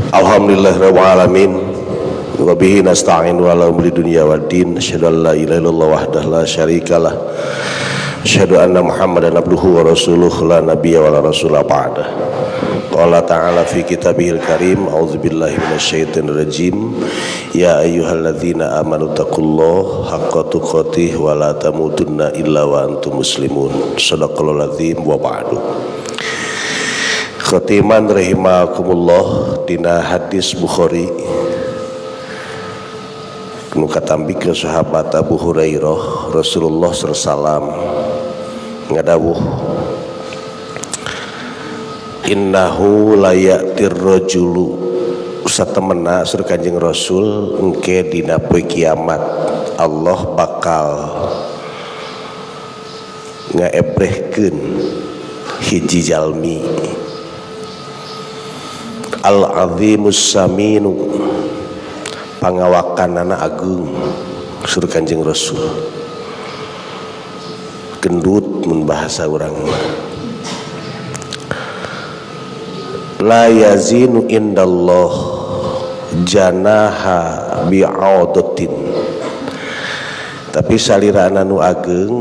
Alhamdulillahirabbil alamin wa bihi nasta'in wa ala umri dunya waddin, asyhadu an la ilaha illallah wahdahu la syarikalah, asyhadu anna muhammadan abduhu wa rasuluh la nabiyya wa la rasula ba'dah. Qala ta'ala fi kitabihil karim, a'udzubillahi minasyaitonir rajim, ya ayyuhalladzina amanu taqullaha haqqa tuqatih wa la tamutunna illa wa antum muslimun. Shadaqallahul azim wa ba'du. Khatiman rahimakumullah, dina hadis Bukhari nu katambi ke sahabat Abu Hurairah, Rasulullah sallallahu alaihi wasallam ngadawuh, innahu layatir rajulu, satemena sur Kanjeng Rasul engke dina poe kiamat Allah bakal ngaebrehkeun hiji jalmi, al-azimus saminu, pangawakanana agung sur Kanjeng Rasul, gendut mun bahasa urang mah, la yazinu indallah janaha bi'audatin, tapi salirana nu ageng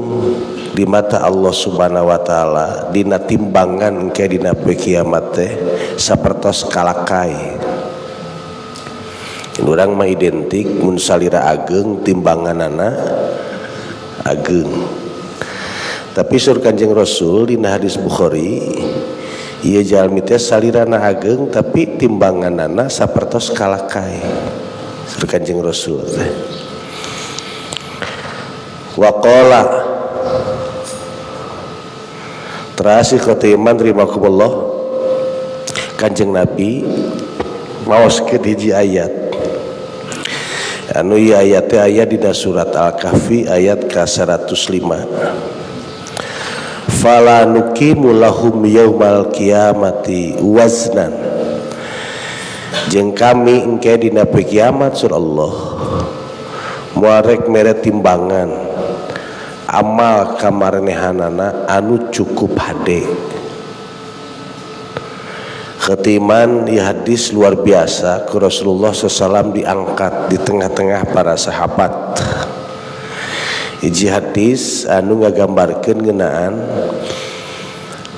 di mata Allah Subhanahu wa taala dina timbangan engke dina poe kiamat teh sapertos kalakai. Urang mah identik mun salira ageng timbanganana ageng, tapi sur Kanjeng Rasul dina hadis Bukhari ieu jalmi teh salirana ageng tapi timbanganana sapertos kalakai sur Kanjeng Rasul teh. Waqala terasi khotiman rimakumullah, Kanjeng Nabi maoskeun hiji ayat anu ieu ayat teh aya dina surat Al-Kahfi ayat ka 105, fala nuqimu lahum yaumal qiyamati waznan, jeung kami engke dina poe kiamat sur Allah moal rek mere timbangan amal kamarenehanana anu cukup hade. Khatiman ya hadis luar biasa ku Rasulullah SAW diangkat di tengah-tengah para sahabat. Hiji hadis anu ngagambarkeun ngeunaan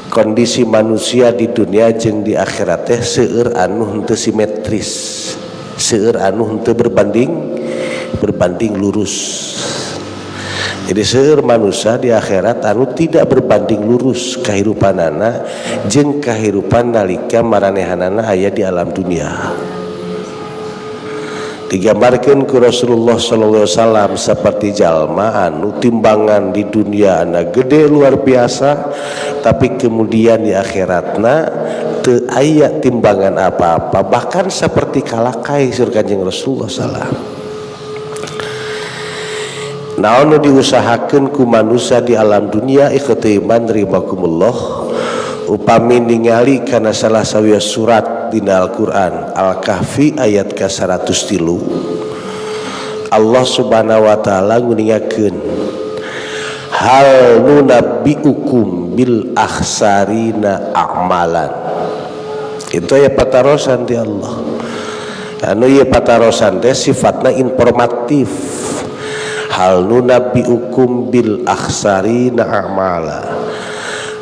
kondisi manusia di dunia jeung di akhirat teh seueur anu henteu simetris, seueur anu henteu berbanding lurus. Jadi seueur manusia di akhirat anu tidak berbanding lurus kahirupanana jeung kahirupan nalika maranehanana aya di alam dunia. Digambarkeun ku Rasulullah sallallahu alaihi wasallam seperti jalma anu timbangan di dunia ana gede luar biasa, tapi kemudian di akhiratna teu aya timbangan apa-apa, bahkan seperti kalakai sur Kanjeng Rasulullah sallallahu alaihi wasallam. Naon nu diusahakeun ku manusia di alam dunia ikhtiman rimakumullah, upami ningali kana salah sawios surat dina Al-Qur'an Al-Kahfi ayat ka 103, Allah Subhanahu wa taala nguningakeun hal nunabbiukum bil akhsarina a'malan. Itu aya patarosan di Allah anu ieu patarosan teh sifatna informatif. Hal nunabbiukum bil akhsarina a'mala,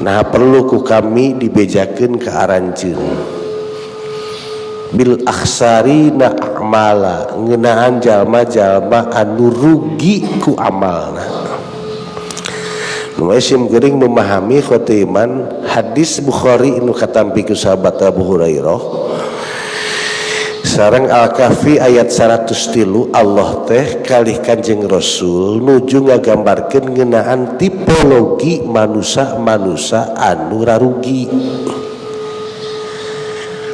nah perlu ku kami dibejakeun ka aranjeun bil akhsarina a'mala ngeunaan jalma-jalma anu rugi ku amalna. Nu sim geuring memahami khotiman hadis Bukhari nu katampi ku sahabat Abu Hurairah sareng Al-Kahfi ayat 103, Allah teh kalih Kanjeng Rasul nuju ngagambarkeun ngeunaan tipologi manusia-manusia anu rarugi.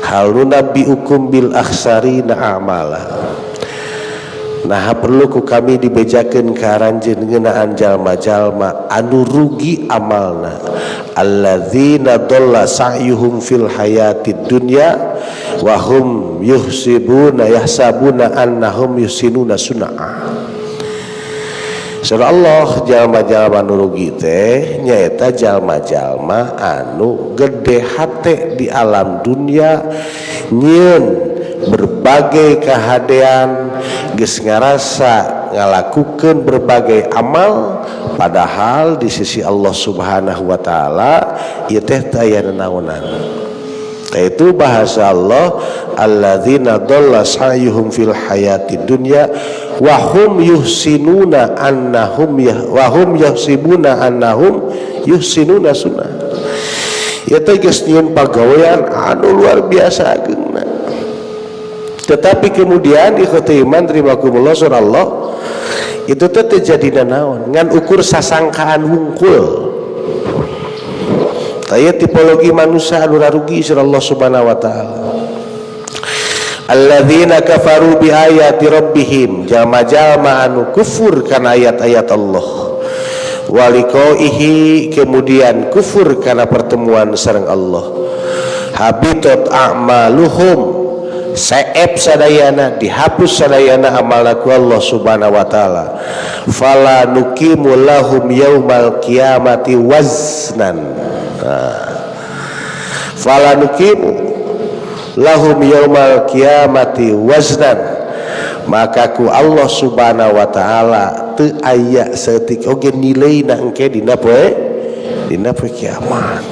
Hal nunabbiukum bil akhsarina a'mala, nah perlu ku kami dibejakeun ka aranjeun ngeunaan jalma-jalma anu rugi amalna, alladzina dhalla sa'yuhum fil hayatid dunya wa hum yuhsibuna yahsabuna annahum yuhsinuna sun'a. Surah Allah jalma-jalma anu rugi teh nyaeta jalma-jalma anu gede hate di alam dunia nyieun berbagai kahadean, geus ngarasa ngalakukeun berbagai amal, padahal di sisi Allah Subhanahu wa taala ieu teh teu aya nanaonan. Itu bahasa Allah, alladzina dhalla sa'yuhum fil hayati dunya wa hum yuhsinuna annahum wa hum yahsibuna annahum yuhsinuna sunnah. Ya teh geus nyieun pagawean anu luar biasa ageungna, tetapi kemudian, ikhwati iman rahimakumullah, surah Allah itu teh teu jadi nanaon, ngan ukur sasangkaan wungkul. Taya tipologi manusia anu rugi surah Allah Subhanahu wa taala. Alladzina kafaru bi ayati rabbihim, jalma-jalma anu kufur kana ayat-ayat Allah, wa liqaihi, kemudian kufur kana pertemuan sareng Allah. Habitat a'maluhum, seep sadayana, dihapus sadayana amalna ku Allah Subhanahu wa taala. Fala nuqimu lahum yaumal qiyamati waznan. Nah. Fala nuqimu lahum yaumal qiyamati waznan, maka ku Allah Subhanahu wa taala teu aya saeutik oge nilaina engke dina poe kiamat.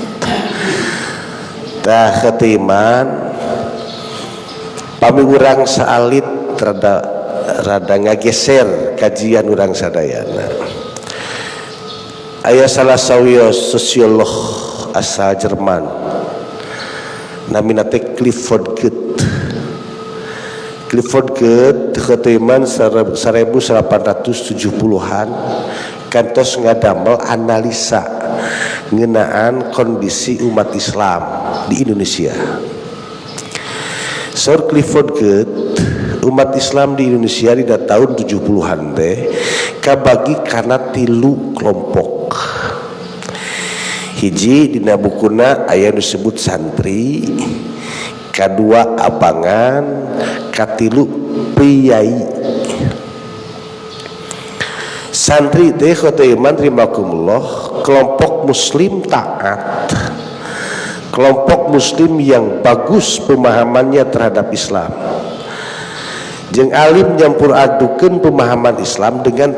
Tah, ketiman, pami urang saalit rada rada ngageser kajian urang sadayana, aya salah sawios sosiolog asal Jerman, namina teh Clifford Geertz. Clifford Geertz ketiman 1870-an kantos ngadamel analisa ngeunaan kondisi umat Islam di Indonesia. Sir Clifford Geertz, umat Islam di Indonesia di tahun 70-an teh kabagi karena tilu kelompok. Hiji, dina bukuna aya disebut santri, kadua abangan, katilu priai. Santri teh, iman rahimakumullah, kelompok muslim taat, kelompok muslim yang bagus pemahamannya terhadap Islam, jeung alim nyampur adukeun pemahaman Islam dengan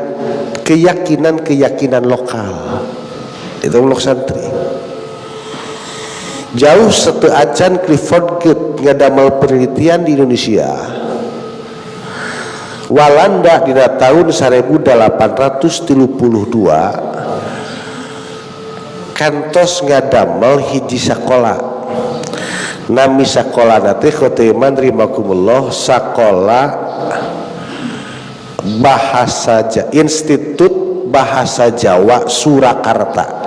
keyakinan-keyakinan lokal. Itu kelompok santri. Jauh sateuacan Clifford Geertz ngadamel penelitian di Indonesia, Walanda dina tahun 1832 kantos ngadamel hiji sakola. Nami sakola teh, iman rahimakumullah, sakola bahasa, Institut Bahasa Jawa Surakarta.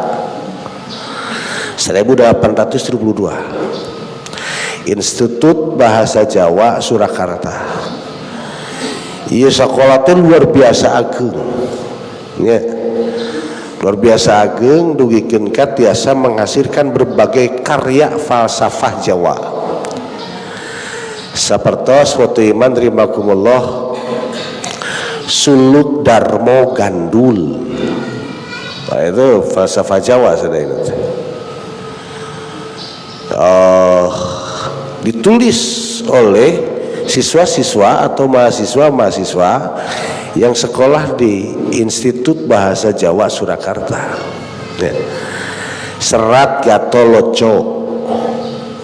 1832, Institut Bahasa Jawa Surakarta. Iya, sekolah teh luar biasa ageng ya, luar biasa ageng, dugikeun ka tiasa menghasilkan berbagai karya falsafah Jawa, sapertos waktu iman rahimakumullah, Suluk Darmo Gandul. Nah, itu falsafah Jawa sudah itu. Ditulis oleh siswa-siswa atau mahasiswa-mahasiswa yang sekolah di Institut Bahasa Jawa Surakarta. Ya. Serat Gatoloco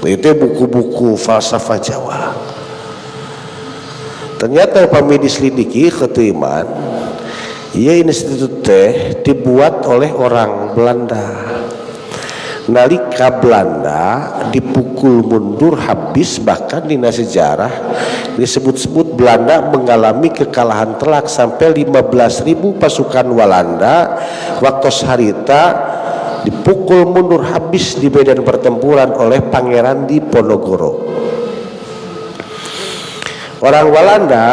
itu buku-buku falsafah Jawa. Ternyata pami diselidiki, ketiman, ya, institut teh dibuat oleh orang Belanda nalika Belanda dipukul mundur habis. Bahkan di sejarah disebut-sebut Belanda mengalami kekalahan telak sampai 15.000 pasukan Walanda waktu harita dipukul mundur habis di medan pertempuran oleh Pangeran Diponegoro. Orang Walanda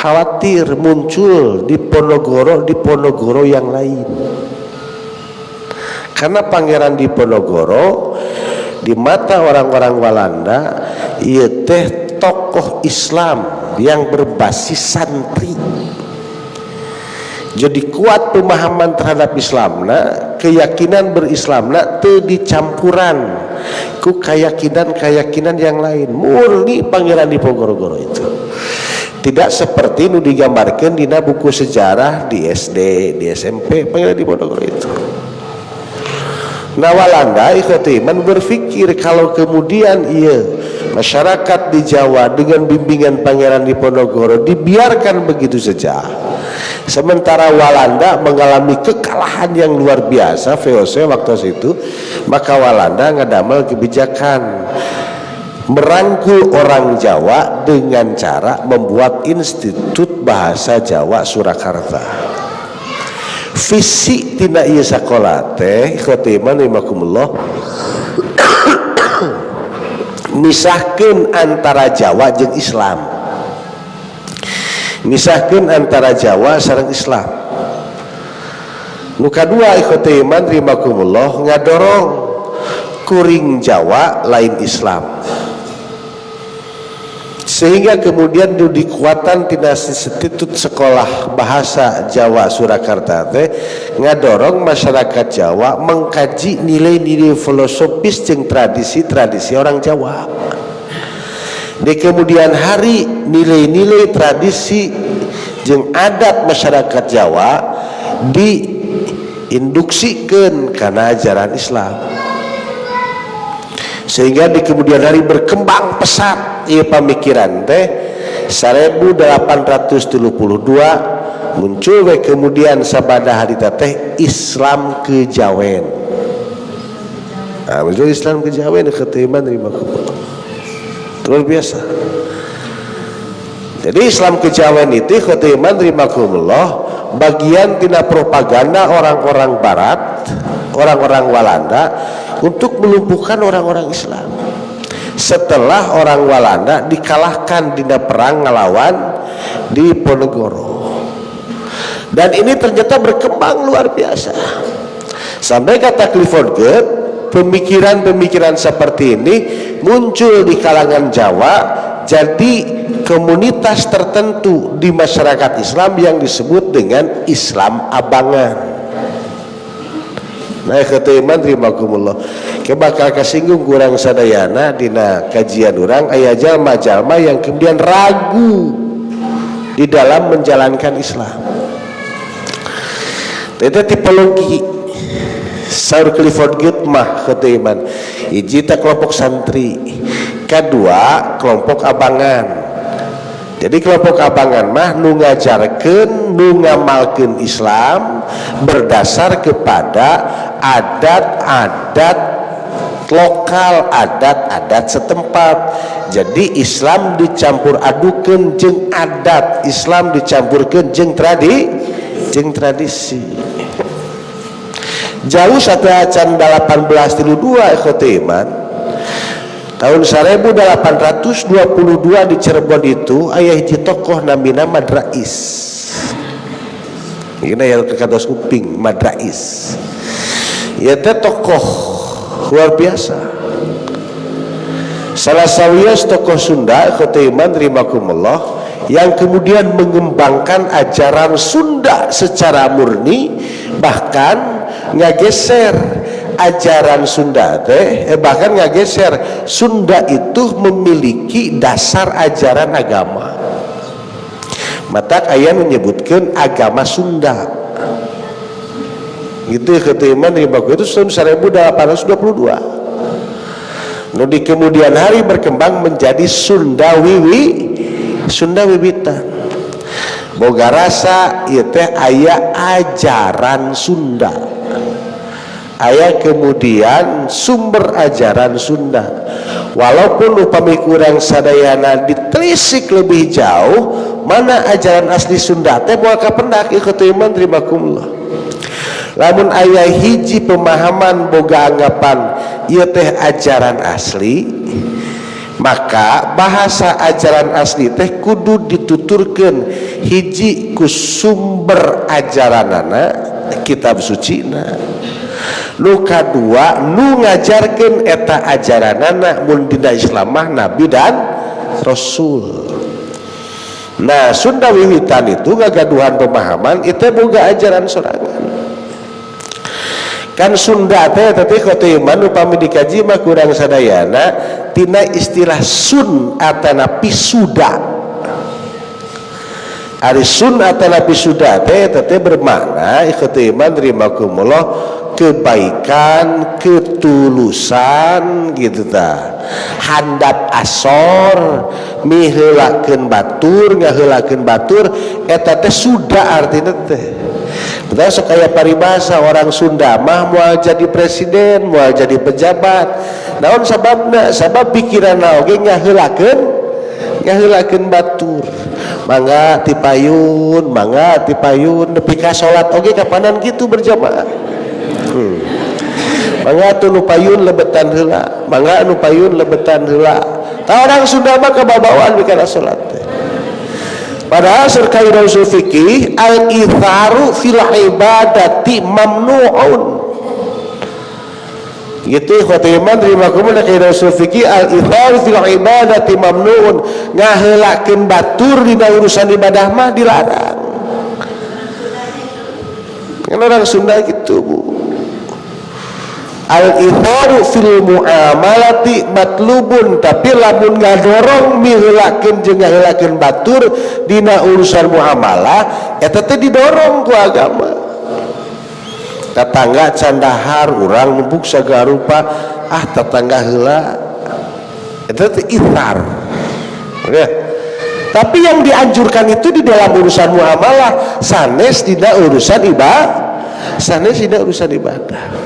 khawatir muncul Diponegoro Diponegoro yang lain, karena Pangeran Diponegoro di mata orang-orang Walanda ieu teh tokoh Islam yang berbasis santri, jadi kuat pemahaman terhadap Islam. Nah, Keyakinan berislamna teu dicampuran ku keyakinan-keyakinan yang lain, murni Pangeran Diponegoro itu. Tidak seperti nu digambarkan dina buku sejarah di SD, di SMP, Pangeran Diponegoro itu. Nah, Walanda, ikhwati iman, berpikir kalau kemudian iya masyarakat di Jawa dengan bimbingan Pangeran Diponegoro dibiarkan begitu saja, sementara Walanda mengalami kekalahan yang luar biasa, VOC waktu itu, maka Walanda ngadamel kebijakan merangkul orang Jawa dengan cara membuat Institut Bahasa Jawa Surakarta. Visi tina ieu sakola teh, ikhwati iman rahimakumullah, misahkeun antara Jawa jeung Islam, misahkeun antara Jawa sareng Islam. Nu kadua, ikhwati iman rahimakumullah, ngadorong kuring Jawa lain Islam, sehingga kemudian dikuatan tina Institut Sekolah Bahasa Jawa Surakarta teh ngadorong masyarakat Jawa mengkaji nilai-nilai filosofis jeung tradisi-tradisi orang Jawa. Di kemudian hari nilai-nilai tradisi jeung adat masyarakat Jawa diinduksikan karena ajaran Islam, sehingga di kemudian hari berkembang pesat ieu pamikiran teh. 1832 muncul we kemudian sabada harita teh Islam kejawen. Nah, muncul Islam kejawen ketiman luar biasa. Jadi Islam kejawen itu, ketiman rahimakumullah, bagian tina propaganda orang-orang barat, orang-orang Walanda untuk melumpuhkan orang-orang Islam setelah orang Walanda dikalahkan di perang ngelawan Diponegoro. Dan ini ternyata berkembang luar biasa sampai kata Clifford Geertz, pemikiran-pemikiran seperti ini muncul di kalangan Jawa, jadi komunitas tertentu di masyarakat Islam yang disebut dengan Islam Abangan. Nah, ikhwati iman rahimakumullah, ke bakal kasinggung ku urang sadayana dina kajian urang, aya jalma-jalma yang kemudian ragu di dalam menjalankan Islam. Itu tipologi saur Clifford Geertz mah, ikhwati iman, hiji teh kelompok santri, kedua kelompok abangan. Jadi kelompok abangan mah nu ngajarkeun, nu ngamalkeun Islam berdasar kepada adat-adat lokal, adat-adat setempat. Jadi Islam dicampur adukan jeung adat, Islam dicampurkan jeung tradisi. Jauh sateuacan 1832, ikhwati iman, tahun 1822 di Cirebon itu aya hiji tokoh namina Madrais. Ini yang kados kuping Madrais ya teh, tokoh luar biasa, salah sawios tokoh Sunda, ikhwati iman rahimakumullah, yang kemudian mengembangkan ajaran Sunda secara murni, bahkan ngageser ajaran Sunda teh, bahkan ngageser Sunda itu memiliki dasar ajaran agama. Matak aya menyebutkan agama Sunda gitu ya. Ketiman itu tahun 1822. Nu di kemudian hari berkembang menjadi Sunda Wiwi, Sunda Wiwitan. Boga rasa ieu teh aya ajaran Sunda, aya kemudian sumber ajaran Sunda, walaupun upami ku urang sadayana ditelisik lebih jauh mana ajaran asli Sunda teh moal kapendak. Ikhwati iman rahimakumullah, lamun aya hiji pemahaman boga anggapan ieu teh ajaran asli, maka bahasa ajaran asli teh kudu dituturkeun hiji ku sumber ajaranana, kitab sucina, nu kadua nu ngajarkeun eta ajaranana, mun dina Islam mah nabi dan rasul. Nah, Sunda Wiwitan itu ngagaduhan pemahaman itu boga ajaran sorangan. Kan Sunda teh, tapi iman, upami dikaji mah kurang sadayana tina istilah sun atanapi suda. Ari sun atanapi suda teh teh bermakna, ikhwati iman rahimakumullah, kebaikan, ketulusan gitu ta, handap asor, miheulakeun batur, ngaheulakeun batur, eta teh suda artinya teh. Betul, sok aya paribasa orang Sunda mah moal jadi presiden, moal jadi pejabat. Naon sababna? Sabab pikiran oge ngaheulakeun ngaheulakeun batur. Mangga tipayun, mangga tipayun, nepi ka salat oge kapanan kitu berjamaah. Mangga atuh nu payun lebetan heula, mangga nu payun lebetan heula. Tah, orang Sunda mah kababawaan mikana salat teh. Padahal sur kaidah usul fikih, al itharu fil ibadati mamnu'un. Gitu, ikhwati iman rahimakumullah, kaidah usul fikih, al itharu fil ibadati mamnu'un, ngaheulakeun batur dina urusan ibadah mah dilarang. Kan orang Sunda gitu, Bu. Al itharu fil muamalati matlubun, tapi lamun ngadorong miheulakeun jeung ngaheulakeun batur dina urusan muamalah, eta teh didorong ku agama. Tetangga can dahar, urang numpuk sagala rupa, ah, tetangga heula, eta teh ithar ya. Tapi yang dianjurkan itu di dalam urusan muamalah, sanes dina urusan ibadah, sanes dina urusan ibadah.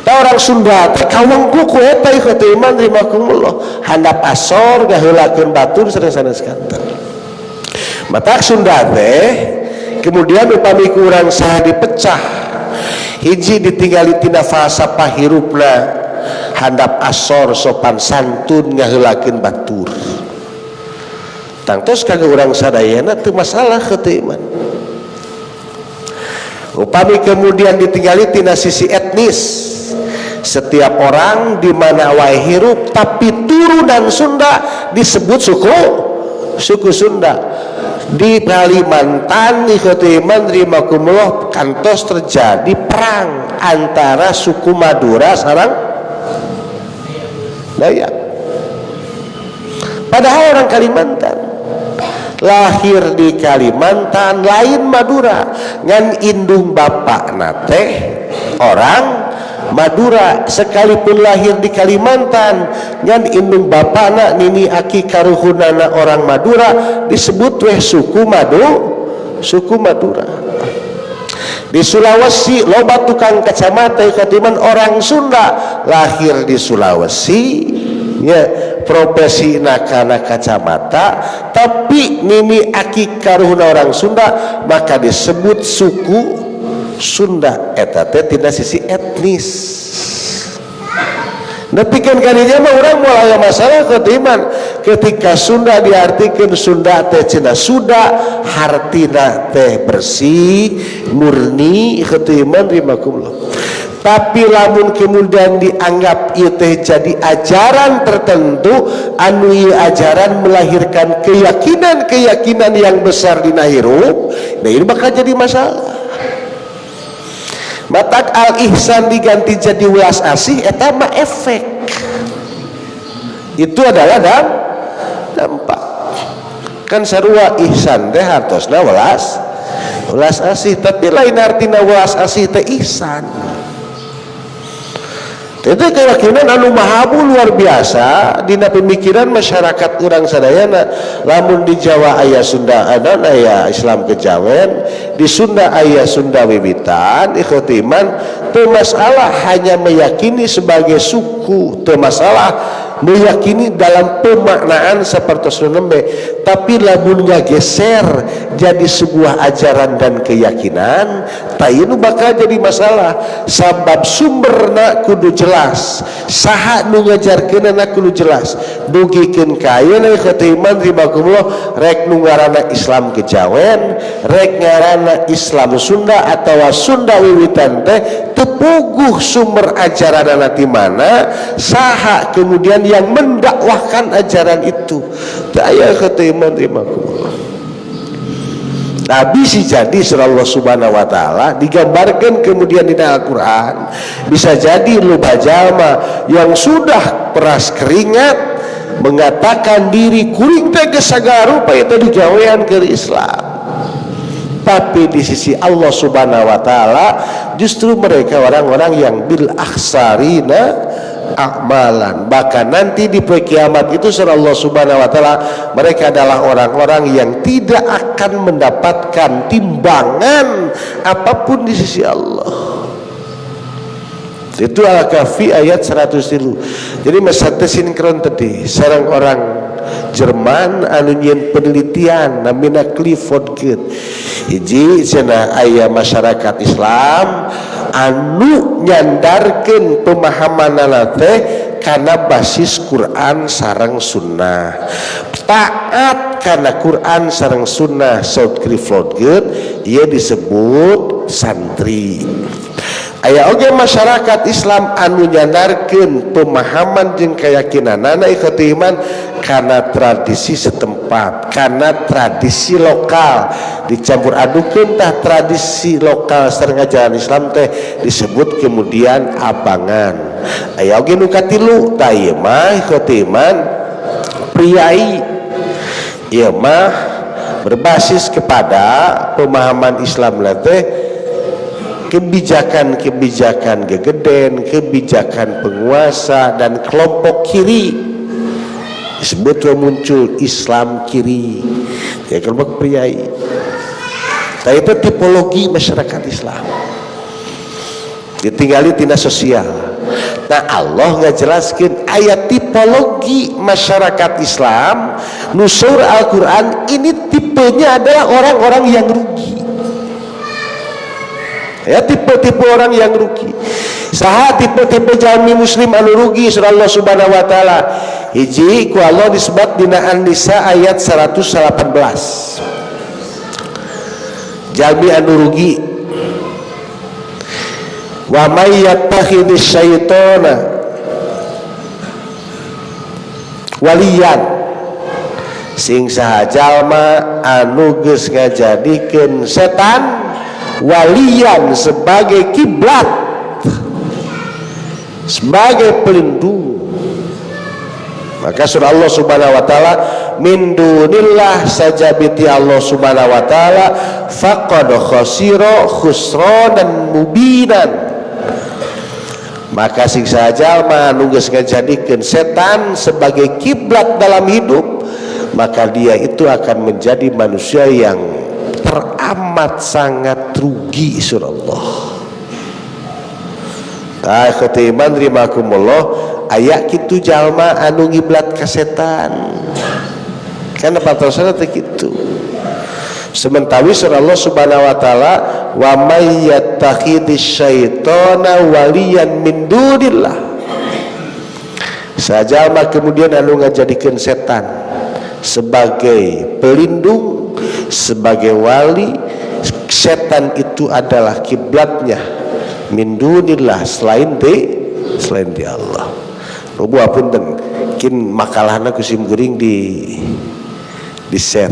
Ta orang Sunda teh kawengku ku eta, ikhwati iman rahimakumullah, handap asor, ngaheulakeun batur sareng sanes kanten. Matak Sunda teh kemudian upami kurang saha dipecah hiji, ditinggali tina falsafah hirupna handap asor, sopan santun, ngaheulakeun batur, tangtos kanggo urang sadayana teu masalah, ikhwati iman. Upami kemudian ditinggali tina sisi etnis, setiap orang di mana wae hirup tapi turunan Sunda disebut suku suku Sunda. Di Kalimantan, ikhwati iman rahimakumullah, kantos terjadi perang antara suku Madura sareng Dayak, padahal orang Kalimantan, lahir di Kalimantan, lain Madura, ngan indung bapakna teh orang Madura. Sekalipun lahir di Kalimantan, ngan indung bapakna, nini aki karuhunana orang Madura, disebut weh suku Madu, suku Madura. Di Sulawesi loba tukang kacamata katiman orang Sunda, lahir di Sulawesi ya, profesi nakana kacamata, tapi nini aki karuhuna orang Sunda, maka disebut suku Sunda. Eta teh tina sisi etnis. Nepikeun kadinya mah urang moal aya masalah ketiman ketika Sunda diartikan Sunda teh cenah Sunda hartina teh bersih, murni, ketiman rahimakumullah. Tapi lamun kemudian dianggap ieu teh jadi ajaran tertentu, anu ieu ajaran melahirkan keyakinan-keyakinan yang besar dina hirup, nah, ini bakal jadi masalah. Matak al ihsan diganti jadi welas asih, eta mah efek itu adalah dampak. Kan sarua ihsan teh hartosna welas welas asih, tapi lain artina welas asih teh ihsan. Itu keyakinan anu mahabu luar biasa dina pemikiran masyarakat urang sadayana. Lamun di Jawa aya Sunda, ada aya Islam Kejawen, di Sunda aya Sunda Wiwitan, ikhwati iman, teu masalah hanya meyakini sebagai suku, teu masalah meyakini dalam pemaknaan seperti nembe, tapi lamun geser jadi sebuah ajaran dan keyakinan, tah, nu bakal jadi masalah, sabab sumberna kudu jelas, saha nu ngajarkeunana kudu jelas. Dugikeun ka ayeuna, ikhwati iman rahimakumullah, rek nu ngaranna Islam Kejawen, rek ngaranna Islam Sunda atau Sunda Wiwitan teh teu puguh sumber ajaran ti mana, saha kemudian yang mendakwahkan ajaran itu. Teu aya, ikhwati iman rahimakumullah. Nah, bisa jadi surah Allah Subhanahu wa taala digambarkan kemudian di dalam Al-Qur'an, bisa jadi loba jalma yang sudah peras keringat mengatakan diri kuring teh geus sagala rupa itu digawean ke Islam, tapi di sisi Allah Subhanahu wa taala justru mereka orang-orang yang bil akhsarina a'malan. Bahkan nanti di poe kiamat itu surah Allah Subhanahu wa taala mereka adalah orang-orang yang tidak akan mendapatkan timbangan apapun di sisi Allah. Itu Al-Kahfi ayat 103. Jadi masa sinkron tadi sareng orang Jerman anu nyieun penelitian namina Clifford Geertz. Hiji cenah, aya masyarakat Islam anu nyandarkeun pemahaman teh karena basis Quran sareng sunnah, taat karena Quran sareng sunnah. Saur Clifford Geertz ia disebut santri. Aya oge masyarakat Islam anu nyandarkeun pemahaman jeung keyakinanana, ikhwati iman, karena tradisi setempat, karena tradisi lokal, dicampur adukeun tah tradisi lokal sareng ajaran Islam teh disebut kemudian abangan. Aya oge nu katilu, tah ieu mah ikhwati iman priai, ieu mah berbasis kepada pemahaman Islam teh kebijakan-kebijakan gegeden, kebijakan penguasa dan kelompok kiri, disebut muncul Islam kiri ya, kelompok priai. Nah, itu tipologi masyarakat Islam ditinggali tina sosial. Nah, Allah ngajelaskan ayat tipologi masyarakat Islam nu saur Al-Quran ini tipenya adalah orang-orang yang rugi ya, tipe-tipe orang yang rugi. Saha tipe-tipe jalmi muslim anu rugi surah Allah Subhanahu wa taala? Hiji, ku Allah disebut dina An-Nisa ayat 118, jalmi anu rugi, wa may yattakhidhis syaitana waliyan, sing saha jalma anu geus ngajadikeun setan waliyan sebagai kiblat, sebagai pelindung, maka surah Allah Subhanahu wa taala, min dunillah, sajabi ti Allah Subhanahu wa taala, faqad khasira khusranan mubinan. Maka sing saha jalma anu geus ngajadikeun setan sebagai kiblat dalam hidup, maka dia itu akan menjadi manusia yang teramat sangat rugi, surah Allah. Nah, iman rahimakumullah, aya kitu jalma anu ngiblat ka setan kan patosna teh kitu. Sementara surah Allah Subhanahu wa taala, wa may yattakhidhisy syaitana waliyan min dunillah, saha jalma kemudian anu ngajadikeun setan sebagai pelindung, sebagai wali, setan itu adalah kiblatnya, min dunillah, selain di Allah. Rubu apunten kin makalahna ku sim kuring di share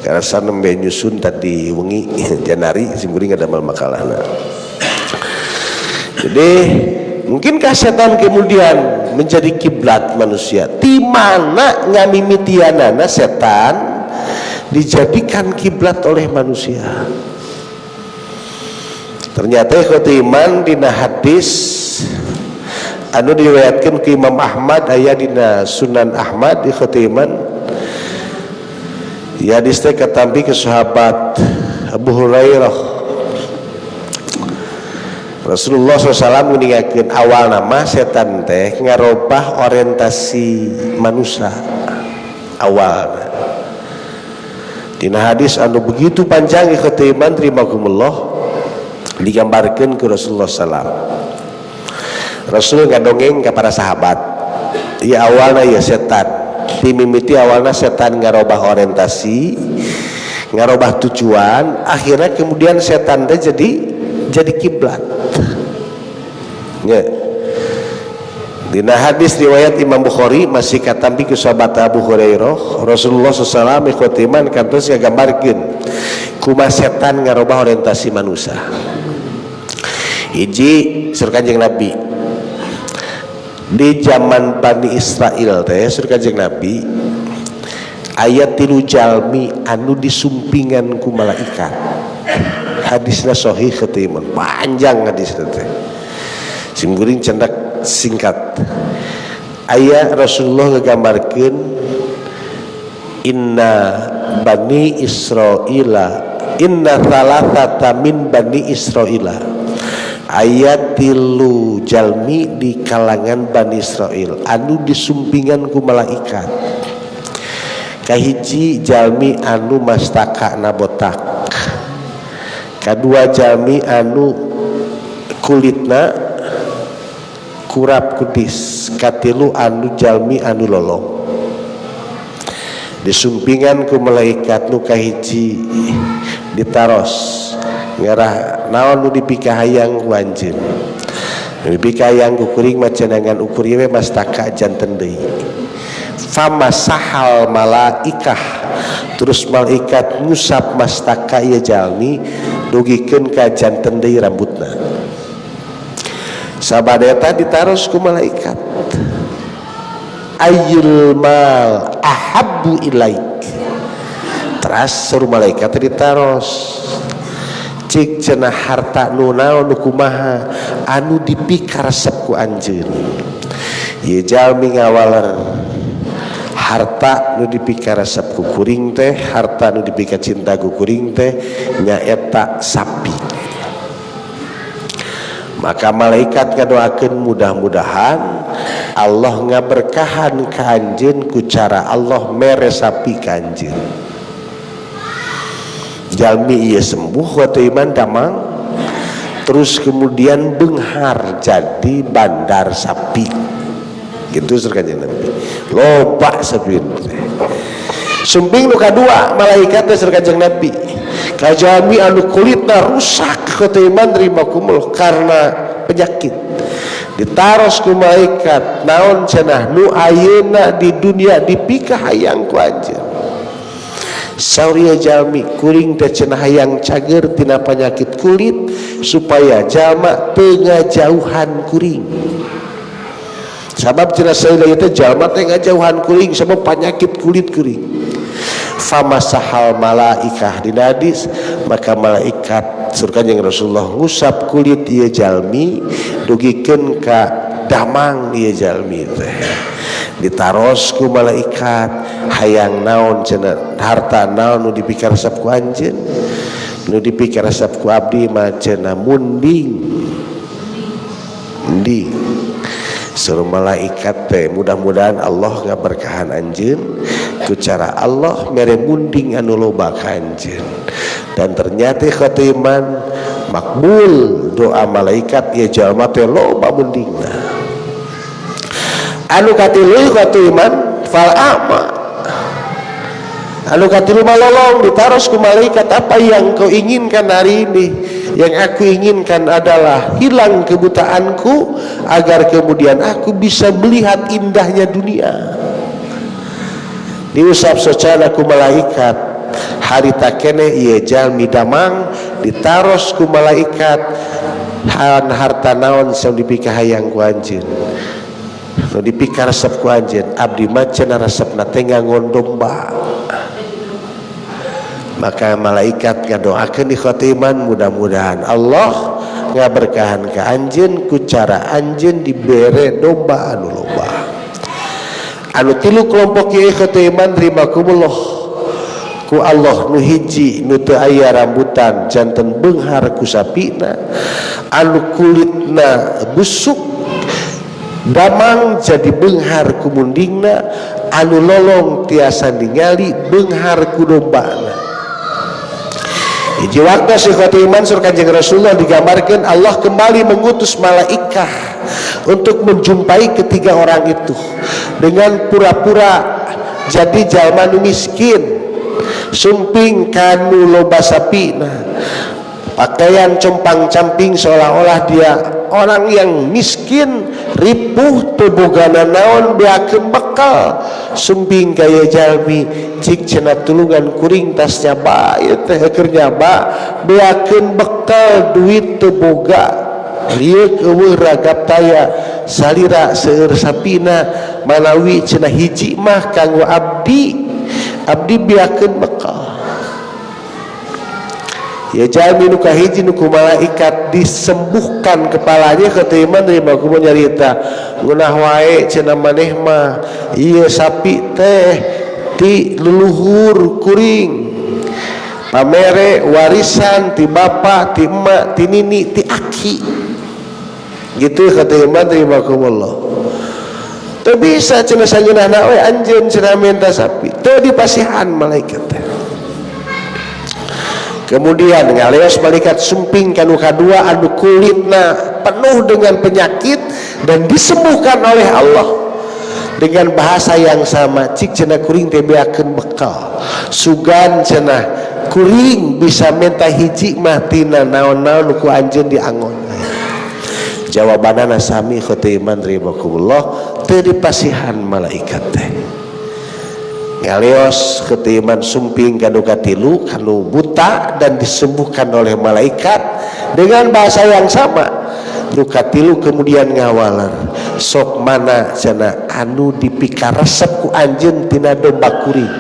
karena nembe nyusun tadi wengi Janari sim kuring ada makalahna. Jadi mungkinkah setan kemudian menjadi kiblat manusia? Di mana ngamimitianana setan dijadikan kiblat oleh manusia? Ternyata ikhwati iman, dina hadis anu diriwayatkan ke Imam Ahmad, aya dina Sunan Ahmad, ikhwati iman ya, hadis teh katampi ke sahabat Abu Hurairah. Rasulullah SAW meninggalkan awal nama setan teh ngarobah orientasi manusia awal. Dina hadis anu begitu panjang, ikhwati iman rahimakumullah, digambarkan ke Rasulullah SAW. Rasul ngadongeng kepada sahabat ya, awalnya ya setan dimimiti, awalnya setan ngarobah orientasi, ngarobah tujuan, akhirnya kemudian setan teh jadi kiblat ya. Dina hadis riwayat Imam Bukhari masih katampi ku sahabat Abu Hurairah, Rasulullah SAW, ikhwati iman, kantos ngagambarkeun Kumaha setan ngarobah orientasi manusia? Hiji, saur Kanjeng Nabi, di zaman Bani Israel teh, saur Kanjeng Nabi, aya tilu jalmi anu disumpingan ku malaikat. Hadisna sahih ketimun, panjang hadisna teh, simkuring cendak singkat. Aya Rasulullah ngegambarkeun, inna bani Israila, inna thalathata min bani Israila, aya tilu jalmi di kalangan Bani Israel anu disumpingan ku malaikat. Kahiji, jalmi anu mastakana botak. Kedua, jalmi anu kulitna kurap kudis. Katilu, anu jalmi anu lolong, disumpingan ku malaikat. Nu kahiji ditaros, ngarah naon nu dipikahayang ku anjeun? Nu dipikahayang ku kuring mah cenangan ukur ieu mastaka janten deui. Famasahal malaikah, terus malaikat ngusap mastaka ieu jalmi dugikeun ka janten deui rambutna. Sabada eta ditaros ku malaikat, ayyul mal ahabbu ilaik? Teras saur malaikat ditaros, cik cenah, harta nu naon, nu kumaha anu dipikaresep ku anjeun? Ieu jalmi ngawaler, harta nu dipikaresep ku kuring teh, harta nu dipikacinta ku kuring teh, nyaeta sapi. Maka malaikat ngadoakeun, mudah-mudahan Allah ngaberkahan ka anjeun ku cara Allah mere sapi ka anjeun. Jalmi ieu sembuh waktu iman, damang, terus kemudian benghar jadi bandar sapi gitu. Saur Kanjeng Nabi, loba sapi. Sumping nu kadua, malaikat teh, saur Kanjeng Nabi, ka jalmi anu kulitna rusak iman rimakumul karena penyakit. Ditaros ku malaikat, naon cenah nu ayeuna di dunia dipikahayang ku anjeun? Saur ieu jalmi, kuring teh cenah hayang cager tina penyakit kulit supaya jalma teu ngajauhan kuring, sabab cenah saeula teh jalma teh ngajauhan kuring sabab penyakit kulit kuring. Famasahal malaikah, dina hadis, maka malaikat, saur Kanjeng Rasulullah, ngusap kulit ieu jalmi dugikeun ka damang ieu jalmi teh. Ditaros ku malaikat, hayang naon cenah, harta naon nu dipikaresep ku anjeun? Nu dipikaresep ku abdi mah cenah munding. Munding. Saur malaikat teh, mudah-mudahan Allah ngaberkahan anjeun ku cara Allah mere munding anu loba ka anjeun. Dan ternyata iman, makbul doa malaikat, ieu jalma teh loba mundingna. Anu katilu iman, fal a'ma, anu katilu malolong. Ditaros ku malaikat, apa yang kau inginkan hari ini? Yang aku inginkan adalah hilang kebutaanku agar kemudian aku bisa melihat indahnya dunia. Diusap secara ku malaikat, harita keneh ieu jalmi damang. Ditaros ku malaikat, han harta naon yang dipikahayang ku anjeun, nu dipikaresep ku anjeun? Abdi mah cenah resepna teh ngangon domba. Maka malaikat ngadoakeun, ikhwat iman, mudah-mudahan Allah ngaberkahan ka anjeun ku cara anjeun dibere domba anu loba. Anu tilu kelompok ieu, ikhwat iman rimakumullah, ku Allah nu hiji nu teu aya rambutan janten beunghar ku sapina, anu kulitna busuk damang jadi beunghar ku mundingna, anu lolong tiasa ningali beunghar ku dombana. Hiji waktu ikhwat iman, saur Kanjeng Rasulullah, digambarkan Allah kembali mengutus malaikat untuk menjumpai ketiga orang itu dengan pura-pura jadi jalma nu miskin, sumping kanu loba sapina, pakaian compang camping, seolah-olah dia orang yang miskin. Ripuh teu boga nanaon, beakeun bekal. Sumping ka ieu jalmi, cik cenah, "Tulungan kuring, tas nyaba ieu teh, keur nyaba beakeun bekal, duit teu boga, lieu euweuh, ragap taya, salira seueur sapina. Manawi cenah hiji mah kanggo abdi, abdi beakeun bekal." Ya, jalmi nu kahiji nu ku malaikat disembuhkan kepalanya, keterima nerima ku nyarita, "Ngeunah wae," cenah, "maneh mah. Ieu sapi teh ti leluhur kuring, pamere warisan ti bapa, ti emak, ti nini, ti aki." Gitu keterima terima kumullah. Teu bisa cenah, sangeunahna we anjeun cenah minta sapi. Teu dipasihan malaikat teh. Kemudian ngaleos malaikat sumping kanu kadua, anu kulitna penuh dengan penyakit dan disembuhkan oleh Allah dengan bahasa yang sama. "Cik," cenah, "kuring teh beakeun bekal, sugan cenah kuring bisa minta hiji mah tina naon-naon ku anjeun diangon." Jawabanana sami, khutiman ribakumullah, teu dipasihan malaikat teh. Ngaleos ketiman sumping kanu katilu, kanu buta dan disembuhkan oleh malaikat dengan bahasa yang sama. Nu katilu kemudian ngawaler, "Sok mana," cenah, "anu dipikaresep ku anjeun tina domba kuring?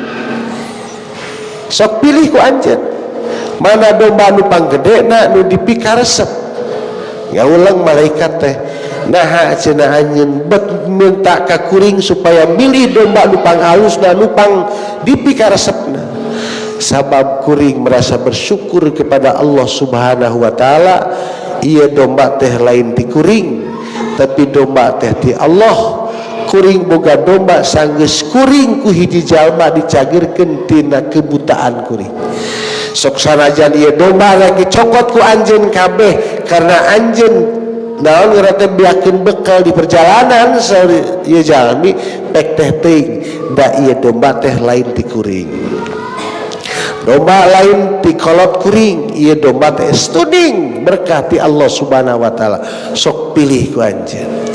Sok pilih ku anjeun mana domba anu panggedena nu dipikaresep." Ngaulang malaikat teh, "Naha," cenah, "anjeun bet minta ka kuring supaya milih domba nu panghalusna, nu pang dipikaresepna?" "Sabab kuring merasa bersyukur kepada Allah Subhanahu wa Taala. Ieu domba teh lain ti kuring, tapi domba teh ti Allah. Kuring boga domba, sanggeus kuring ku hiji jalma dicagirkeun tina kebutaan kuring. Sok sanajan ieu domba lagi cokot ku anjeun kabeh, karena anjeun naon ngaranna teh beakeun bekal di perjalanan," saur ieu jalmi, "pek teh teuing, da ieu domba teh lain ti kuring, domba lain ti kolot kuring. Ieu domba teh studing berkah ti Allah Subhanahu wa Taala. Sok pilih ku anjeun."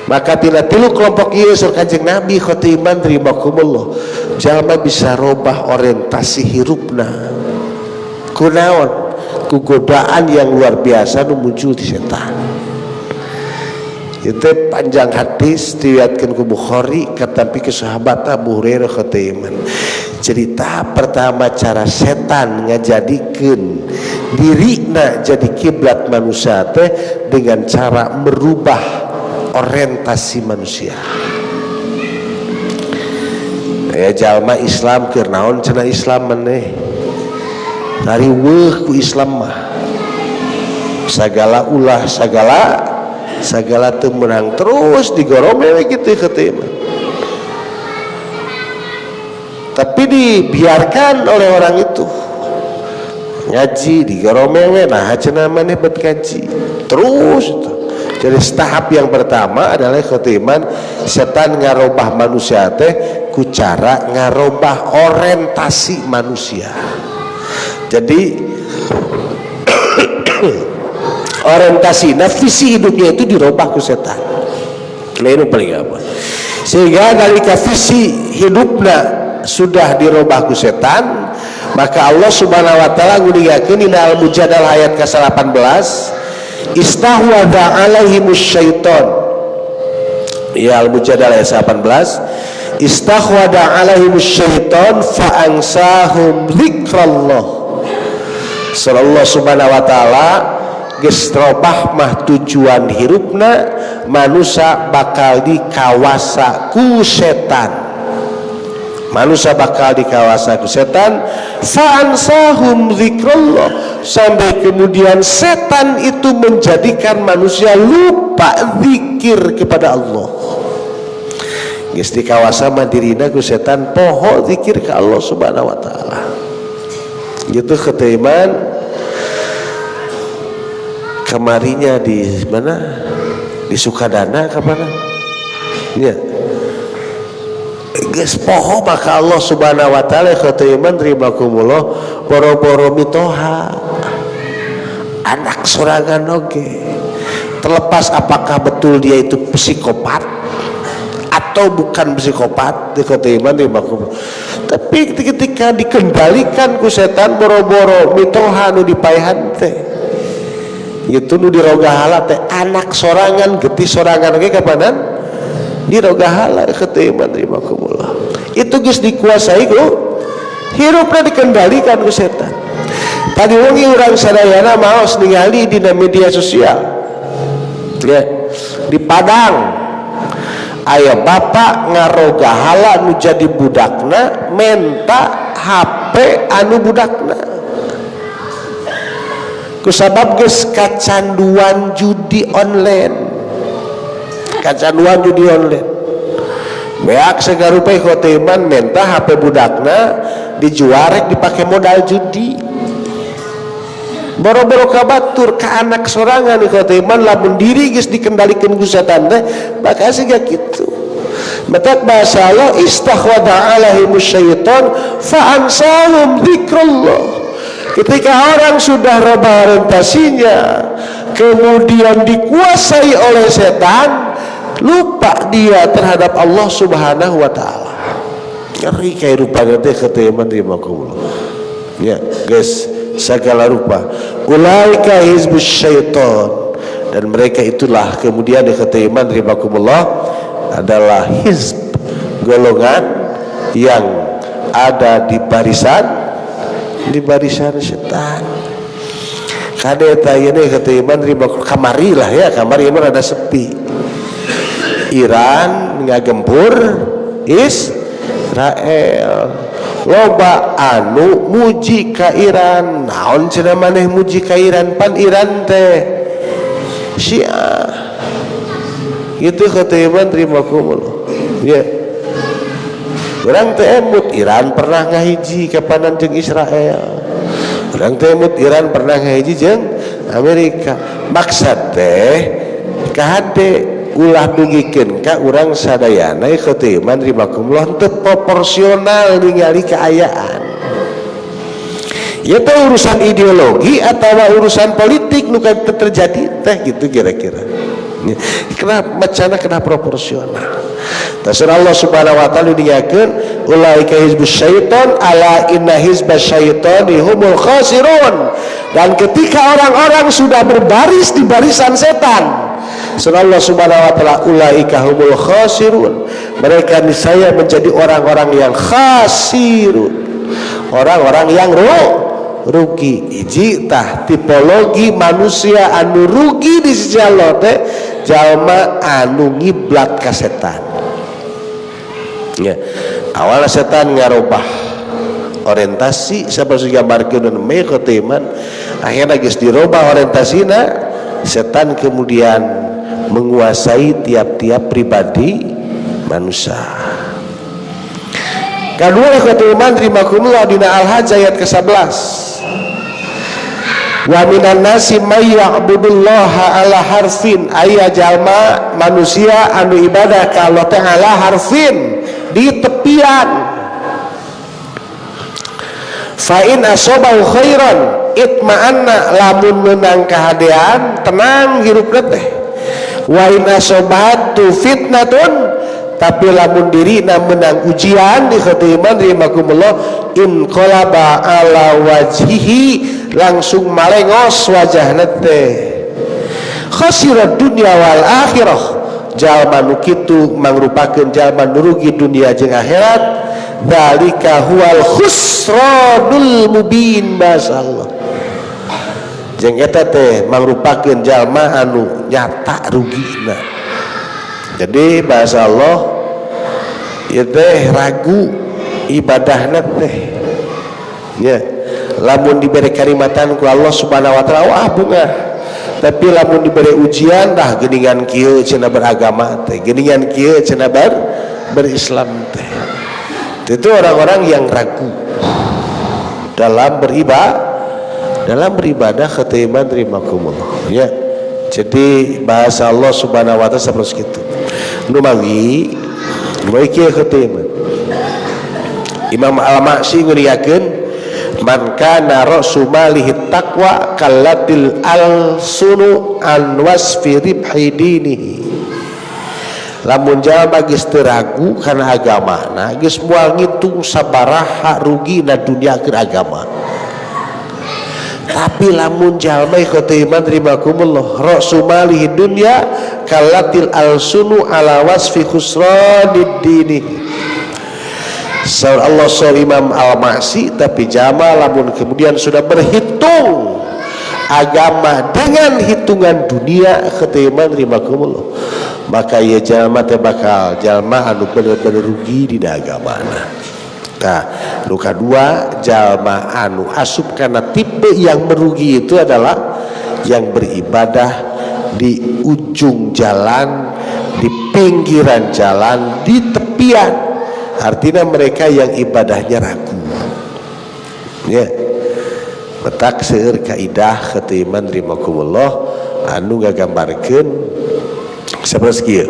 Maka tina tilu kelompok ieu, saur Kanjeng Nabi, khotiman ribakumullah, jalma bisa robah orientasi hirupna kunaon? Ku godaan yang luar biasa nu muncul di setan. Itu panjang hadis, diriwayatkan ku Bukhari, katampi ke sahabat Abu Hurairah. Khotiman, cerita pertama cara setan ngajadikeun dirina jadi kiblat manusia teh dengan cara merubah orientasi manusia. Ya, jalma Islam, keur naon cenah Islam maneh? Riweuh ku Islam mah, sagala ulah, sagala segala teu meunang, terus digorome gitu ketima." Tapi dibiarkan oleh orang itu ngaji, digorome, "Nah," cenah, "maneh bet ngaji terus." Itu jadi tahap yang pertama adalah khotiman, setan ngarobah manusia teh ku cara ngarobah orientasi manusia. Jadi orientasi, nah, visi hidupnya itu dirubah ku setan. Nah, ini paling apa, sehingga dari visi hidupnya sudah dirubah ku setan, maka Allah Subhanahu wa Taala nguningakeun dina Al-Mujadalah ayat ke-18, istahwadha alaihimus syaiton. Ya, Al-Mujadalah ayat 18, istahwadha alaihimus syaiton fa ansahum dzikrallah. Allah Subhanahu wa Taala geus robah mah tujuan hirupna manusia, bakal dikawasa ku setan. Manusia bakal dikawasa ku setan, fa'ansahum zikrullah, sampai kemudian setan itu menjadikan manusia lupa zikir kepada Allah. Geus dikawasa mah dirina ku setan, poho zikir ke Allah Subhanahu wa Taala. Gitu keteiman. Kemarinya di mana, di Sukadana ke mana ya, geus poho. Maka Allah Subhanahu wa Taala, iman ribakumullah, boro-boro mitoha, anak sorangan oge. Terlepas apakah betul dia itu psikopat atau bukan psikopat di kota iman di, tapi ketika dikendalikan ku setan, boro-boro mitoha nu dipaehan teh itu, nu dirogahala teh, anak sorangan, getih sorangan oge kapanan dirogahala. Kata iman rahimakumullah, itu geus dikuasai ku, hirupna dikendalikan ku setan. Tadi wengi urang sadayana maos ningali dina media sosial ya, di Padang aya bapak ngarogahala nu jadi budakna, menta HP anu budakna kusabab geus kacanduan judi online. Kacanduan judi online beak sagarupa khotiman, menta HP budakna dijual rek dipakai modal judi. Boro-boro ka batur, ka anak sorangan khotiman. Lamun diri geus dikendalikan ku setan teh bakal siga kitu. Matak bahasa Allah, istahwadha alaihimus syaitan fa ansahum dzikrullah. Ketika orang sudah robah orientasinya, kemudian dikuasai oleh setan, lupa dia terhadap Allah Subhanahu wa taala. Ngeri kehidupan teh keteman rahimakumullah. Ya, guys, segala rupa. Ulaika hizbus syaitan, dan mereka itulah kemudian dikatakan rahimakumullah adalah hizb, golongan yang ada di barisan setan. Kade ini kata iman kamari lah ya, kamari iman ada sepi. Iran ngagempur Israel, loba anu muji ka Iran. Naon cenah maneh muji ka Iran, pan Iran teh Syiah gitu. Kata iman rahimakumullah ya, urang teh emut Iran pernah ngahiji kapanan jeung Israel, urang teh emut Iran pernah ngahiji jeung Amerika. Maksad teh kahade ulah dugikeun ka urang sadayana ikhtiman rahimakumullah teu proporsional ningali kaayaan ya teh, urusan ideologi atau urusan politik nu terjadi teh gitu kira-kira. Kenapa macana kena proporsional? Tasir Allah Subhanahu wa taala dinyakeun ulaika hizbus syaitan ala inna hizbas syaitani humul khasirun. Dan ketika orang-orang sudah berbaris di barisan setan, Allah Subhanahu wa taala ulaika humul khasirun. Mereka niscaya menjadi orang-orang yang khasirun. Orang-orang yang rugi. Hiji tah tipologi manusia anu rugi di sisi Allah teh jalma anu ngiblat ka setan. Ya. Awalnya setan ngarobah orientasi seperti gambarkeun dan iman, akhirnya geus dirobah orientasina, setan kemudian menguasai tiap-tiap pribadi manusia. Kedua, ikhwatul iman rahimakumullah, dina Al-Hajj ayat ke-11, wa minan nasi may ya'budullaha ala harfin, aya jalma manusia anu ibadah ka Allah teh ala harfin, di tepian. Fa in asobahu khairan itma'anna, lamun menang kahadean tenang hirup teh. Wa in asobatu fitnatun, tapi lamun dirina menang ujian di iman rahimakumullah, inqalaba ala wajhihi, langsung malengos wajahna teh, khasirat dunya wal akhirah. Jalma nu kitu mangrupakeun jalma nu rugi dunia jeung akhirat. Dzalika huwal khusranul mubin. Masyaallah, jeung eta teh mangrupakeun jalma anu nyata rugina. Jadi bahasa Allah ieu teh ragu ibadahna teh ya. Lamun diberi kanikmatan ku Allah Subhanahu wa taala, wah bungah, tapi lamun diberi ujian, dah geuningan kieu cenah beragama teh, geuningan kieu cenah berislam teh. Itu orang-orang yang ragu dalam beribadah ketimbang rahimakumullah ya. Jadi bahasa Allah Subhanahu wa taala seperti itu. Numawi numawi kieu ketimbang Imam Al-Ma'si nguriakeun Man kana ra'su malihi taqwa kallatil alsunu an wasfi ribhi dinihi. Lamun jalma geus teu ragu kana agamana, geus moal ngitung sabaraha rugina dunia keur agama. Tapi lamun jalma, ikhwata iman rahimakumullah, ra'su malihi dunya kallatil alsunu ala wasfi khusranid dini. Saur Allah, saur Imam Al-Ma'si, tapi jalma lamun kemudian sudah berhitung agama dengan hitungan dunia, ikhwata iman rahimakumullah, maka ya jalma teh bakal jalma anu bener-bener rugi di agamana. Nah, nu kadua, jalma anu asup karena tipe yang merugi itu adalah yang beribadah di ujung jalan, di pinggiran jalan, di tepian. Artinya mereka yang ibadahnya ragu. Ya. Matak seueur kaidah, ikhwata iman rahimakumullah, anu ngagambarkeun seperti kieu.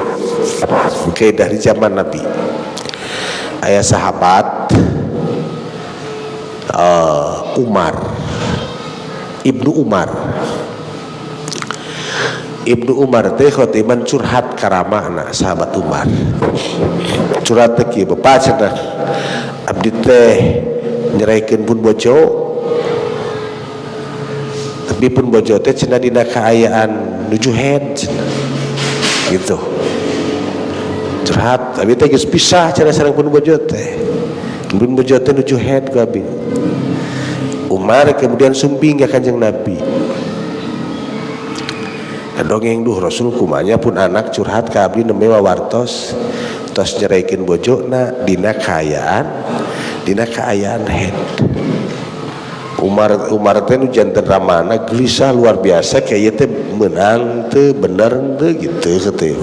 Kaidah di zaman Nabi. Aya sahabat Umar, Ibnu Umar. Ibnu Umar teh iman curhat karamana. Sahabat Umar curhat teh kieu, "Bapak," cenah, "abdi teh nyeraikeun pun bojo, tapi pun bojo teh," cenah, "dina kaayaan nuju haid," cenah gitu. Curhat, "Abi teh geus pisah," cenah, "sareng pun bojo teh, pun bojo teh nuju haid ku abi." Umar kemudian sumping ka Kanjeng Nabi, dongeng, "Duh Rasul, kumaha pun anak curhat ka abdi, nembe wawartos tos nyeraikeun bojona dina kaayaan haid." Umar Umar teh nu janten ramana gelisah luar biasa, kayak teh menang teu, bener teu gitu kitu.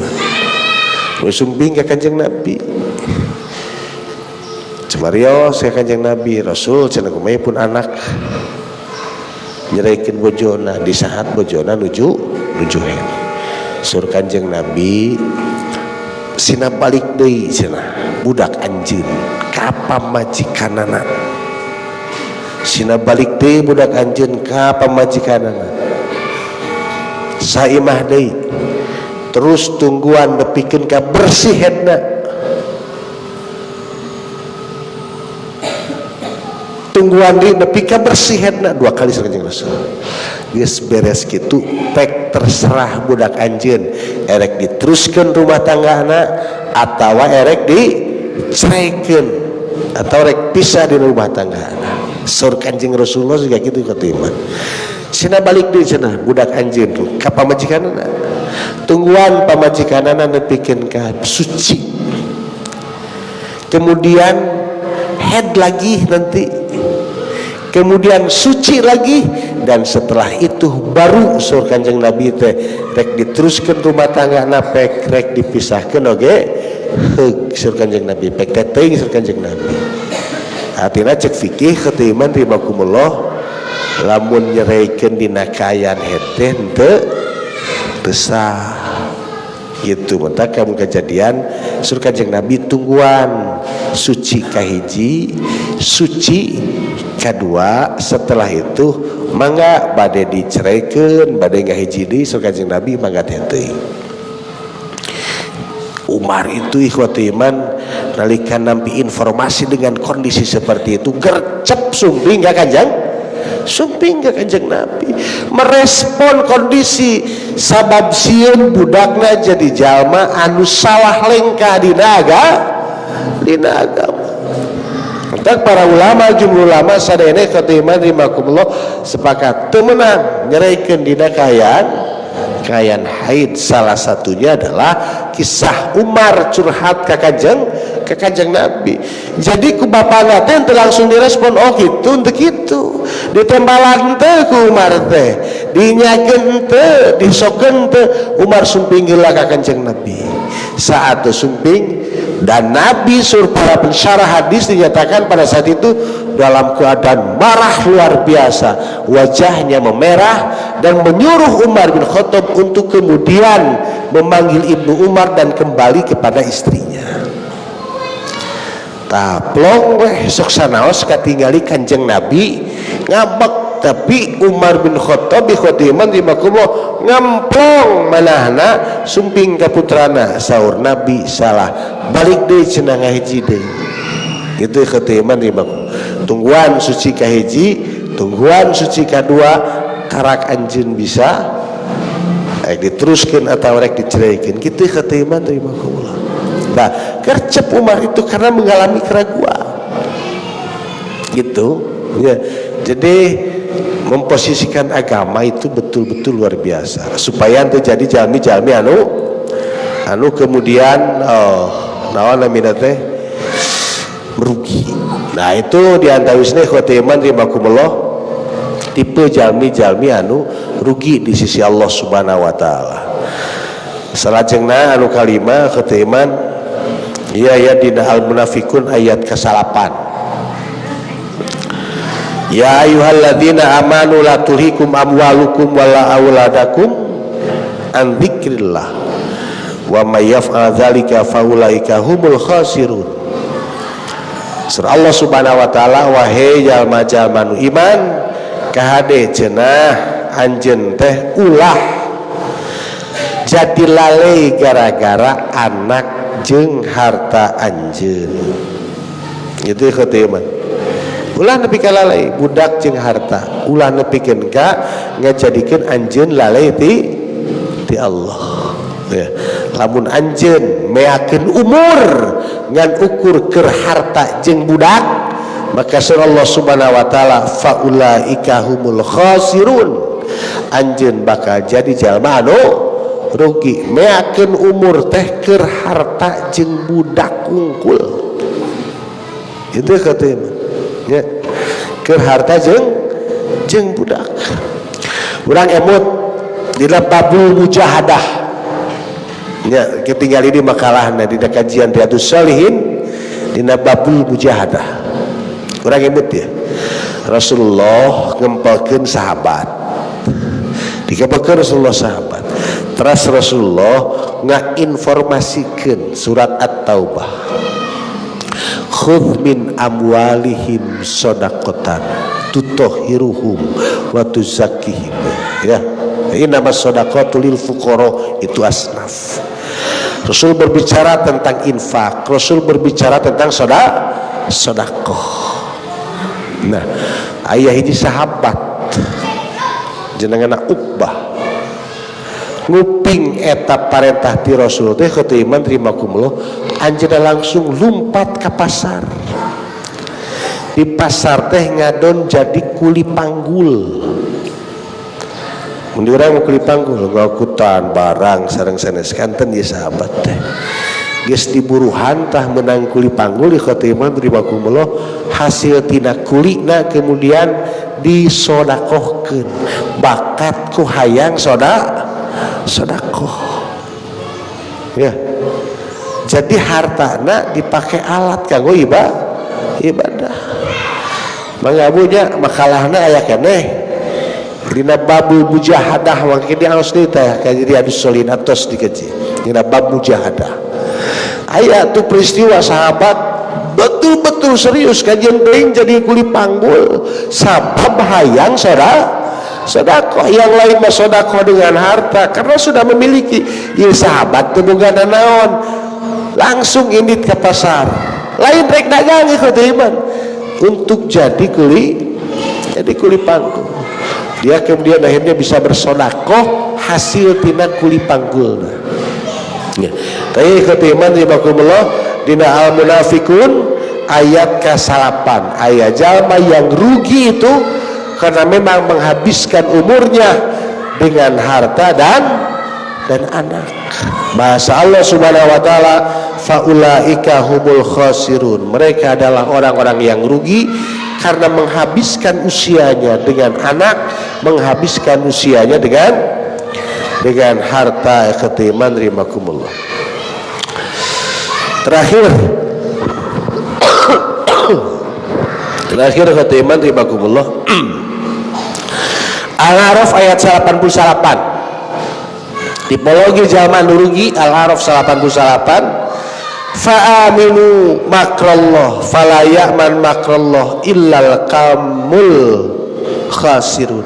Sumping ka Kanjeng Nabi, cumarios ka Kanjeng Nabi, "Rasul," cenah, "kumaha pun anak nyeraikeun bojona di saat bojona nuju nuju haid?" Saur Kanjeng Nabi, "Sina balik deui," cenah, "budak anjeun ka pamajikanana. Sina balik deui budak anjeun ka pamajikanana, saimah deui, terus tungguan nepikeun ka bersih haidna, tungguan deui nepi ka bersih haidna dua kali." Saur Kanjeng Rasul, "Geus beres kitu, pek terserah budak anjeun erek diteruskeun rumah tanggana atawa erek diceraikeun atau rek pisah di rumah tangga." Saur Kanjeng Rasulullah juga gitu ketimbang, "Sina balik deui," cenah, "budak anjeun ka pamajikanana, tungguan pamajikanana nepikeun ka suci, kemudian haid lagi nanti, kemudian suci lagi, dan setelah itu baru," saur Kanjeng Nabi teh, "rek diteruskan rumah tangga na pek rek dipisahkan oge heug," saur Kanjeng Nabi, "pek teh teuing," saur Kanjeng Nabi. Artinya cek fikih, ikhwata iman rahimakumullah, lamun nyeraikeun dina kaayaan haid teh henteu sah gitu. Matak kamu kejadian saur Kanjeng Nabi tungguan suci kahiji, suci kedua, setelah itu mangga bade diceraikan, bade ngahiji deui, saur Kanjeng Nabi, mangga teh. Umar itu, ikhwati iman, nalika nampi informasi dengan kondisi seperti itu, gercep sumping gak Kanjeng, sumping ke Kanjeng Nabi, merespon kondisi sabab sieun budakna jadi jalma anu salah lengkah dina agama. Matak para ulama, jumhur ulama sadayana, ikhwati iman rahimakumullah, sepakat teu meunang nyeraikeun dina kaayaan kaayaan haid. Salah satunya adalah kisah Umar curhat ke Kanjeng Nabi. Jadi ku bapana teh langsung direspon, "Oh gitu, untuk gitu." Ditembalan teh ku Umar teh, dinyakeun teh, disokeun teh. Umar sumping heula ka Kanjeng Nabi. Saat sumping dan Nabi, saur para pensyarah hadis dinyatakan pada saat itu dalam keadaan marah luar biasa, wajahnya memerah, dan menyuruh Umar bin Khattab untuk kemudian memanggil Ibnu Umar dan kembali kepada istrinya. Tah, plong weh, sok sanaos katingali Kanjeng Nabi ngambek, tapi Umar bin Khattab, ikhwati iman rahimakumullah, ngamplong manahna sumping ka putrana. Saur Nabi, "Salah, balik deui," cenah, ngahiji deui. Gitu, ikhwati iman rahimakumullah. Tungguan suci kahiji, tungguan suci kadua, karak anjeun bisa rek diteruskeun atau rek diceraikan. Gitu, ikhwati iman rahimakumullah. Nah, gercep Umar itu karena mengalami keraguan gitu ya. Jadi memposisikan agama itu betul-betul luar biasa supaya terjadi jalmi-jalmi anu anu kemudian, oh, naon namina teh, merugi. Nah, itu diantawisna, ikhwati iman rahimakumullah, tipe jalmi-jalmi anu rugi di sisi Allah Subhanahu wa taala. Salajengna anu kalima, ikhwati iman, iya ya, dina Al-Munafikun ayat ke-9. Ya ayyuhalladzina amanu la tulhikum amwalukum wala auladakum an dzikrillah wa may yaf'al dzalika faulaika humul khasirun. Surah Allah Subhanahu wa taala, wahai jalma-jalma nu iman, kahade cenah anjeun teh ulah jadi lalai gara-gara anak jeung harta anjeun. Itu ikhwati iman, ulah nepi ka lalai budak jeung harta, ulah nepikeun ka ngajadikeun anjeun lalai ti Allah ya. Lamun anjeun meakeun umur ngan ukur keur harta jeung budak, maka surah Allah Subhanahu wa taala, faulaika humul khasirun, anjeun bakal jadi jalma anu rugi. Meakeun umur teh keur harta jeung budak kungkul itu katanya ya, keur harta jeung jeung budak. Urang emut dina babul mujahadah ya, ketinggal ini makalahna dina kajian Riyadhus Shalihin dina babul mujahadah. Urang emut ya, Rasulullah ngempelkeun sahabat, dikempelkeun Rasulullah sahabat, terus Rasulullah ngainformasikeun surat At-Taubah, khudh min amwalihim sodaqotan tutohiruhum wa tuzakkihim ya, ini nama sodaqotu lil fuqara. Itu asnaf. Rasul berbicara tentang infak, Rasul berbicara tentang sodakoh. Nah, aya hiji sahabat jenengna Uqbah, nguping eta parentah ti Rasul teh, iman rahimakumullah, anjeunna langsung lumpat ke pasar. Di pasar teh ngadon jadi kuli panggul. Mun urang kuli panggul ngakutan barang sareng sanes kanten. Ieu sahabat teh geus diburuhan tah menang kuli panggul, iman rahimakumullah, hasil tina kulina kemudian disodakohkeun, bakat ku hayang sodakoh ya. Jadi hartana dipakai alat kanggo ibadah. Mangga nya, makalahna aya keneh dina babul mujahadah. Mangke di aos deui teh ka jadi hadis solin atos dikaji dina bab mujahadah. Aya tuh peristiwa sahabat betul-betul serius kajian teuing jadi kuli panggul sabab hayang sodakoh. Yang lain mah sodakoh dengan harta karena sudah memiliki. Ya, sahabat teu boga naon, langsung indit ke pasar, lain rek dagang, ikut iman, untuk jadi kuli panggul. Dia kemudian akhirnya bisa bersodakoh hasil tina kuli panggul ya. Tapi ikhwati iman rahimakumullah, dina Al Munafikun ayat ke-8, ayat jalma yang rugi itu karena memang menghabiskan umurnya dengan harta dan anak. Bahasa Allah Subhanahu wa taala, faulaika humul khasirun, mereka adalah orang-orang yang rugi karena menghabiskan usianya dengan anak, menghabiskan usianya dengan harta. Ikhwati iman rahimakumullah, terakhir terakhir, ikhwati iman rahimakumullah, Al-A'raf ayat 88, tipologi jalma nu rugi. Al-A'raf 88. Fa aminu makrallah fala ya'man makrallah illal qaumul khasirun.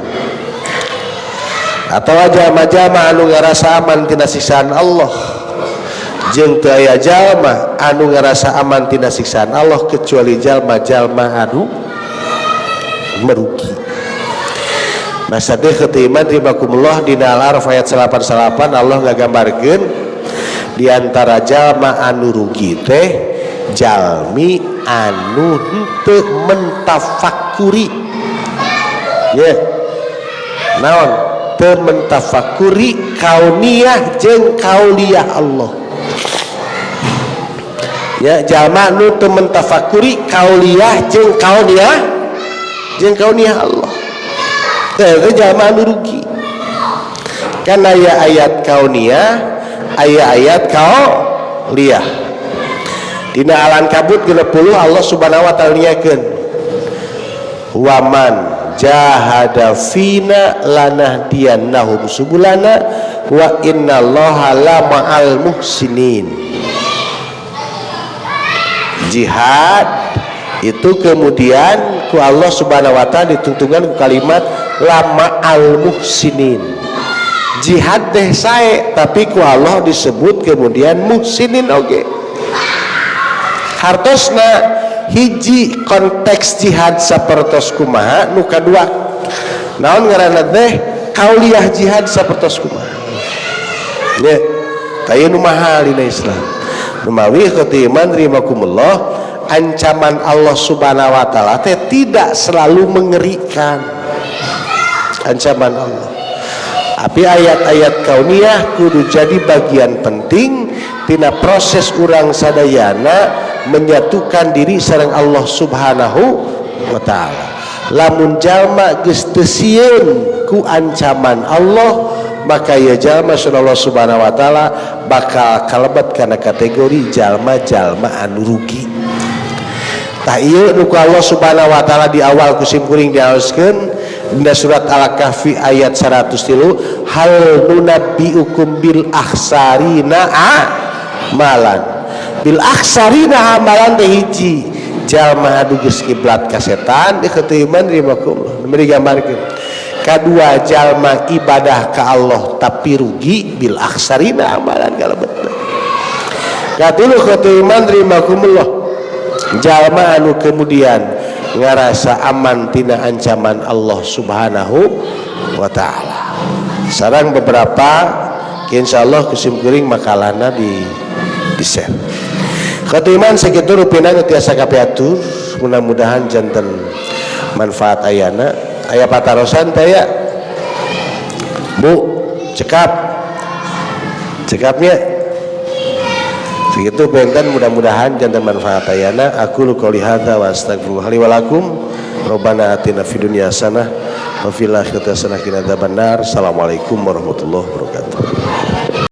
Atau jalma-jalma anu ngarasa aman tina siksaan Allah, jeung teu aya jalma anu ngarasa aman tina siksaan Allah kecuali jalma-jalma anu merugi. Masa teh iman rahimakumullah, dina Al-A'raf ayat 89 Allah ngagambarkeun di antara jalma anu rugi teh jalmi anu henteu mentafakuri, ya naon, teu mentafakuri kauniyah jeung kauliyah Allah. Ya, jalma nu teu mentafakuri kauliyah jeung kauniyah Allah teh jalma anu rugi. Kan aya ayat kauniyah, aya ayat kauliyah. Dina Al-Ankabut 60 Allah Subhanahu wa taala niakeun, waman jahada fina lanahdiyannahum subulana wa innallaha la ma'al muhsinin. Jihad itu kemudian ku Allah Subhanahu wa taala ditungtungan ku kalimat lama al muhsinin. Jihad teh sae, tapi ku Allah disebut kemudian muhsinin oge. Hartosna hiji, konteks jihad sapertos kumaha, nu kadua naon ngaranna teh kauliah jihad sapertos kumaha. Ya, tah nu mahal dina Islam. Numawi iman rahimakumullah, ancaman Allah Subhanahu wa taala teh tidak selalu mengerikan ancaman Allah, tapi ayat-ayat kauniyah kudu jadi bagian penting tina proses urang sadayana menyatukan diri sareng Allah Subhanahu wa taala. Lamun jalma geus teu sieun ku ancaman Allah, maka ya jalma Allah Subhanahu wa taala bakal kalebet kana kategori jalma-jalma anu rugi. Tah, ieu nu ku Allah Subhanahu wa taala di awal ku simkuring diaoskeun dina surat Al-Kahfi ayat 103, hal nunabbiukum bil akhsarina amalan. Bil akhsarina amalan teh hiji, jalma anu geus kiblat ka setan ieu iman rahimakumullah beri gambarkeun. Kadua, jalma ibadah ka Allah tapi rugi, bil akhsarina amalan kalebetna. Katilu, iman rahimakumullah, jalma anu kemudian ngarasa aman tina ancaman Allah Subhanahu wa taala. Sarang beberapa, insyaallah ku simkuring makalana di share. Khatiman, sakitu rupina nu tiasa kapiatur, mudah-mudahan janten manfaat ayana. Aya patarosan teh ya? Bu, cekap. Cekapnya segitu benten, mudah-mudahan janten manfaat ayana. Aqulu qouli hadza wa astaghfirullah li wa lakum. Rabbana atina fid dunya hasanah wa fil akhirati hasanah qina adzabannar. Assalamualaikum warahmatullahi wabarakatuh.